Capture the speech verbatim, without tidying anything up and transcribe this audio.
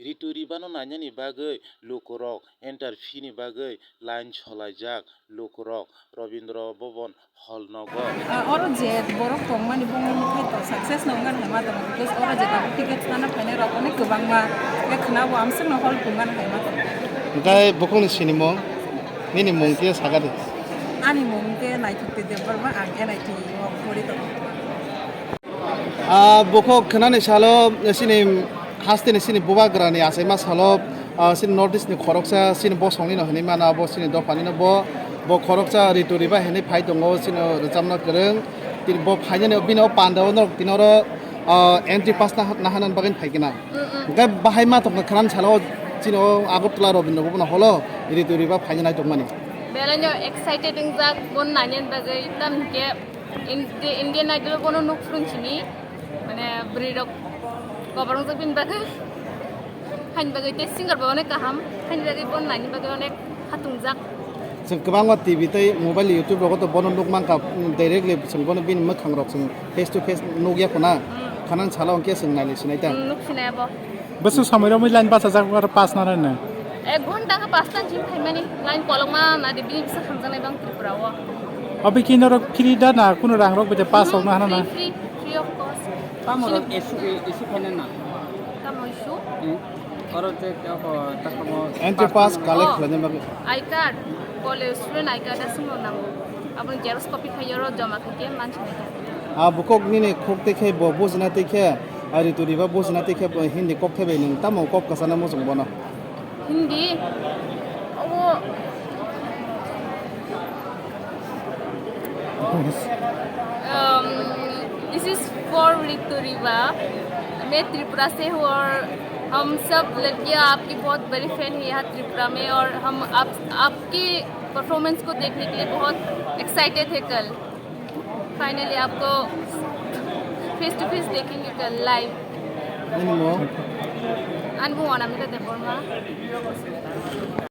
Ritu Ribano nainani bagwi lukurok entry fee ni bagwi line solaijak lukurok Rabindra Bhavan Hall nogo. Ah, oro je borok tongmani bongni mukhai to success no wngna hai ma tongo, because oro je tabuk ticket sana phainai rok onek kwbangma, ya khna bo amswk no hall pungna hai ma tongo. Hwnkhe bukhukni sinimung, nini mung khe sakadi. Ani mung khe Naithok Debbarma, ang N I T o pori tongo. Ah, bukhuk khnani salo chini hasteni chini bubagrani achaima salo, ah, chini North East ni khoroksa chini bosongni no hinwi mano, abo chini dophani no bo, bo khoroksa Ritu Riba hinwi phai tongo, chini rwchapna kwrwng. Tini bo phainani bini o panda o norok tini oro, ah, entry pass na, naharnani bagwi phai khe na. Mm, mm. Hwnkhe bahai ma tongkha khwnani salo chini o Agartala Rabindra Bhavan holo Ritu Riba phaina nai tongmani. Belai no excited wngjak bo nainani bagwi, tamo hwnkhe Indi-, Indian Idol bono nuk phwrwng sini, mane bwrwi rok koborok wng jak bini bagwi. Haini bagwi tei singer bo onek kaham, haini bagwi bono naini bagwi onek khatungjak. Chwng kwbangma T V tei mobile, YouTube rogo to bono nuk mankha, directly chwng bono bini mwkhang rok chwng face to face nuk ya khuna. Hmm. Khanan salo hwnkhe chwng nailai sinai ta. Hmm, nuk sinai abo. Bwswk somoi romwi line bachajak aro pass nanai nw? Ek ghonta khe pass ta jin phaimani, line kolokma nadi bini bwswk hamjaknai bang Tripura o. Obo khe norok free da na, kunu rang rok bai de pass rok na hana na? Free, free, free of cost. Tamo rok issue, issue phaina na? Tamo issue? Hmm. Oro je ko takamo entry pass collect khlaina bagwi. I card, college student I card aswk no nango. Aboni xerox copy khai oro joma khai khe mansi nai kha. Ah, bukhuk nini khuk tei khe bo bujina tei khe, ah, Ritu Riba bujina tei khe bo Hindi kok thai bai nwng tamo kok kwchana muchung bono? Hindi? Obo, um, this is for Ritu Riba. मैं त्रिपुरा से हूँ और हम सब लड़कियाँ आपकी बहुत बड़ी फैन है यहाँ त्रिपुरा में, और हम आप, आपकी परफॉर्मेंस को देखने के लिए बहुत एक्साइटेड है कल। फाइनली आपको फेस टू फेस देखेंगे कल live. Ani mung? Ani mung Anamika Debbarma.